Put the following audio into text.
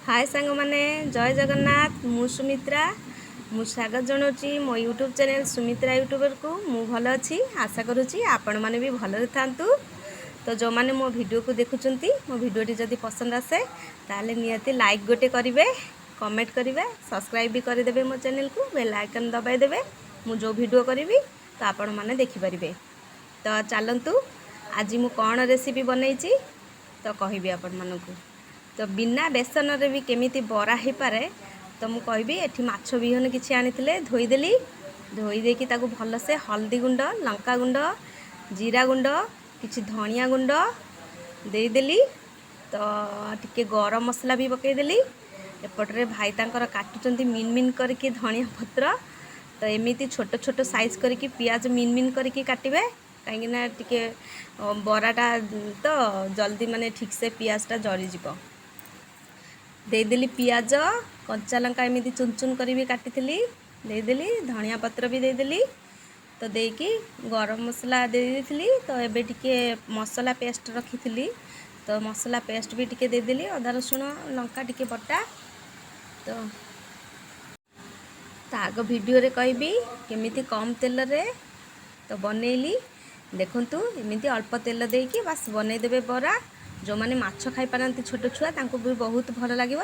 ହାଏ ସାଙ୍ଗମାନେ, ଜୟ ଜଗନ୍ନାଥ। ମୁଁ ସୁମିତ୍ରା। ମୁଁ ସ୍ୱାଗତ ଜଣାଉଛି ମୋ ୟୁଟ୍ୟୁବ୍ ଚ୍ୟାନେଲ୍ ସୁମିତ୍ରା ୟୁଟ୍ୟୁବରକୁ। ମୁଁ ଭଲ ଅଛି, ଆଶା କରୁଛି ଆପଣମାନେ ବି ଭଲରେ ଥାନ୍ତୁ। ତ ଯେଉଁମାନେ ମୋ ଭିଡ଼ିଓକୁ ଦେଖୁଛନ୍ତି, ମୋ ଭିଡ଼ିଓଟି ଯଦି ପସନ୍ଦ ଆସେ, ତାହେଲେ ନିହାତି ଲାଇକ୍ ଗୋଟେ କରିବେ, କମେଣ୍ଟ କରିବେ, ସବସ୍କ୍ରାଇବ୍ ବି କରିଦେବେ ମୋ ଚ୍ୟାନେଲକୁ, ବେଲ୍ ଆଇକନ୍ ଦବାଇ ଦେବେ। ମୁଁ ଯେଉଁ ଭିଡ଼ିଓ କରିବି ତ ଆପଣମାନେ ଦେଖିପାରିବେ। ତ ଚାଲନ୍ତୁ, ଆଜି ମୁଁ କ'ଣ ରେସିପି ବନେଇଛି ତ କହିବି ଆପଣମାନଙ୍କୁ। ତ ବିନା ବେସନରେ ବି କେମିତି ବରା ହେଇପାରେ ତ ମୁଁ କହିବି। ଏଠି ମାଛ ବିହନ କିଛି ଆଣିଥିଲେ, ଧୋଇଦେଲି। ଧୋଇ ଦେଇକି ତାକୁ ଭଲସେ ହଳଦୀ ଗୁଣ୍ଡ, ଲଙ୍କା ଗୁଣ୍ଡ, ଜିରା ଗୁଣ୍ଡ, କିଛି ଧନିଆ ଗୁଣ୍ଡ ଦେଇଦେଲି। ତ ଟିକେ ଗରମ ମସଲା ବି ପକାଇଦେଲି। ଏପଟରେ ଭାଇ ତାଙ୍କର କାଟୁଛନ୍ତି ମିନ୍ ମିନ୍ କରିକି ଧନିଆ ପତ୍ର। ତ ଏମିତି ଛୋଟ ଛୋଟ ସାଇଜ୍ କରିକି ପିଆଜ ମିନ୍ ମିନ୍ କରିକି କାଟିବେ, କାହିଁକିନା ଟିକେ ବରାଟା ତ ଜଲ୍ଦି ମାନେ ଠିକ୍ସେ ପିଆଜଟା ଜରିଯିବ। ଦେଇଦେଲି ପିଆଜ, କଞ୍ଚା ଲଙ୍କା ଏମିତି ଚୁନ ଚୁନ କରି ବି କାଟିଥିଲି, ଦେଇଦେଲି। ଧନିଆ ପତ୍ର ବି ଦେଇଦେଲି। ତ ଦେଇକି ଗରମ ମସଲା ଦେଇ ଦେଇଥିଲି। ତ ଏବେ ଟିକେ ମସଲା ପେଷ୍ଟ ରଖିଥିଲି, ତ ମସଲା ପେଷ୍ଟ ବି ଟିକେ ଦେଇଦେଲି, ଅଦା, ରସୁଣ, ଲଙ୍କା ଟିକେ ବଟା। ତ ତା ଆଗ ଭିଡ଼ିଓରେ କହିବି କେମିତି କମ୍ ତେଲରେ ତ ବନେଇଲି। ଦେଖନ୍ତୁ, ଏମିତି ଅଳ୍ପ ତେଲ ଦେଇକି ବାସ୍ ବନେଇଦେବେ ବରା। ଯେଉଁମାନେ ମାଛ ଖାଇପାରନ୍ତି, ଛୋଟ ଛୁଆ, ତାଙ୍କୁ ବି ବହୁତ ଭଲ ଲାଗିବ।